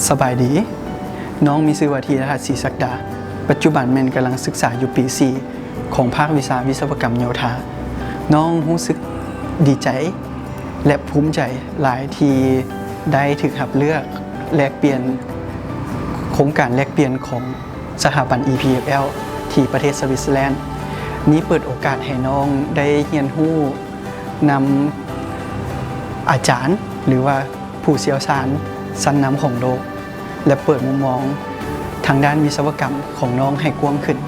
ສະບາຍດີ, ນ້ອງມີຊື່ວ່າ ທີລະທັດ ສີສັກດາ, ປັດຈຸບັນແມ່ນກຳລັງສຶກສາຢູ່ປີສີ່ ຂອງພາກວິຊາວິສະວະກຳໂຍທາ. ນ້ອງຮູ້ສຶກດີໃຈ ແລະ ພູມໃຈຫຼາຍທີ່ໄດ້ຖືກຮັບເລືອກແລກປ່ຽນ ໂຄງການແລກປ່ຽນຂອງສະຖາບັນ ອີ ພີ ເອັຟ ແອລ ທີ່ປະເທດສະວິດເຊີແລນ. ນີ້ເປີດໂອກາດໃຫ້ນ້ອງໄດ້ຮຽນຮູ້ນຳອາຈານ ຫຼືວ່າ ຜູ້ຊ່ຽວຊານຊັ້ນນຳຂອງໂລກ ແລະ ເປີດມຸມມອງທາງດ້ານວິສະວະກຳຂອງນ້ອງໃຫ້ກວ້າງຂຶ້ນ.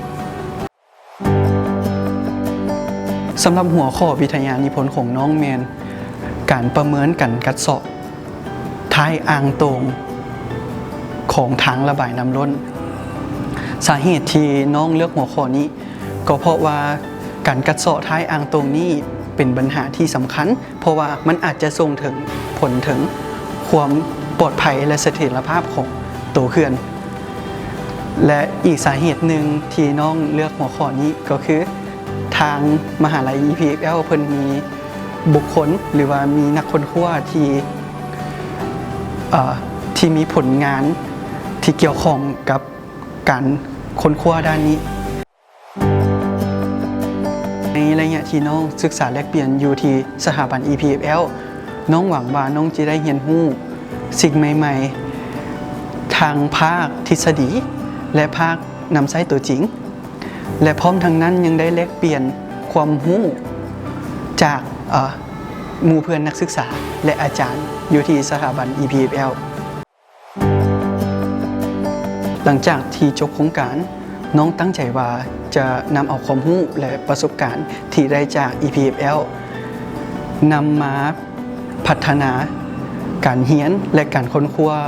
ສຳລັບຫົວຂໍ້ວິທະຍານິພົນຂອງນ້ອງແມ່ນ ການປະເມີນການກັດເຊາະທ້າຍອ່າງໂຕ່ງຂອງທາງລະບາຍນ້ຳລົ້ນ. ສາເຫດທີ່ນ້ອງເລືອກຫົວຂໍ້ນີ້ ກໍເພາະວ່າການກັດເຊາະທ້າຍອ່າງໂຕ່ງນີ້ເປັນບັນຫາທີ່ສຳຄັນ ເພາະວ່າມັນອາດຈະສົ່ງເຖິງ ຜົນເຖິງຄວາມປອດໄພ ແລະ ສະຖຽນລະພາບຂອງໂຕເຂື່ອນ. ແລະ ອີກສາເຫດໜຶ່ງທີ່ນ້ອງເລືອກຫົວຂໍ້ນີ້ກໍຄື ທາງມະຫາໄລ ອີ ພີ ເອັຟ ແອລ ເພິ່ນມີບຸກຄົນ ຫຼືວ່າມີນັກຄົ້ນຄວ້າທີ່ ເອີ ທີ່ມີຜົນງານທີ່ກ່ຽວຂ້ອງກັບການຄົ້ນຄວ້າດ້ານນີ້. ໃນໄລຍະທີ່ນ້ອງສຶກສາແລກປ່ຽນຢູ່ທີ່ສະຖາບັນ ອີ ພີ ເອັຟ ແອລ ນ້ອງຫວັງວ່ານ້ອງຈະໄດ້ຮຽນຮູ້ສິ່ງໃໝ່ໆ ທັງພາກທິດສະດີ ແລະ ພາກນຳໃຊ້ຕົວຈິງ ແລະ ພ້ອມທັງນັ້ນຍັງໄດ້ແລກປ່ຽນຄວາມຮູ້ຈາກ ເອີ ໝູ່ເພື່ອນນັກສຶກສາ ແລະ ອາຈານຢູ່ທີ່ສະຖາບັນ ອີ ພີ ເອັຟ ແອລ. ຫຼັງຈາກທີ່ຈົບໂຄງການ, ນ້ອງຕັ້ງໃຈວ່າຈະນຳເອົາຄວາມຮູ້ ແລະ ປະສົບການທີ່ໄດ້ຈາກ ອີ ພີ ເອັຟ ແອລ ນຳມາພັດທະນາການຮຽນ ແລະ ການຄົ້ນຄວ້າ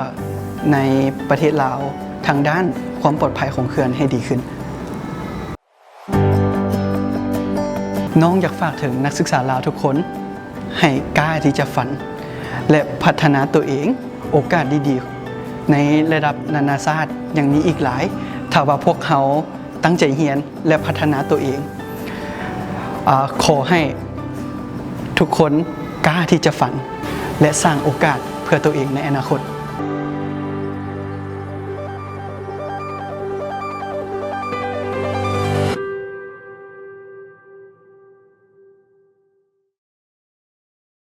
ໃນປະເທດລາວ ທາງດ້ານຄວາມປອດໄພຂອງເຂື່ອນໃຫ້ດີຂຶ້ນ. ນ້ອງຢາກຝາກເຖິງນັກສຶກສາລາວທຸກຄົນ ໃຫ້ກ້າທີ່ຈະຝັນ ແລະ ພັດທະນາຕົວເອງ. ໂອກາດດີໆໃນລະດັບນານາຊາດຍັງມີອີກຫຼາຍ ຖ້າວ່າພວກເຮົາຕັ້ງໃຈຮຽນ ແລະ ພັດທະນາຕົວເອງ. ອາ, ຂໍໃຫ້ທຸກຄົນກ້າທີ່ຈະຝັນ ແລະ ສ້າງໂອກາດເພື່ອຕົວເອງໃນອະນາຄົດ.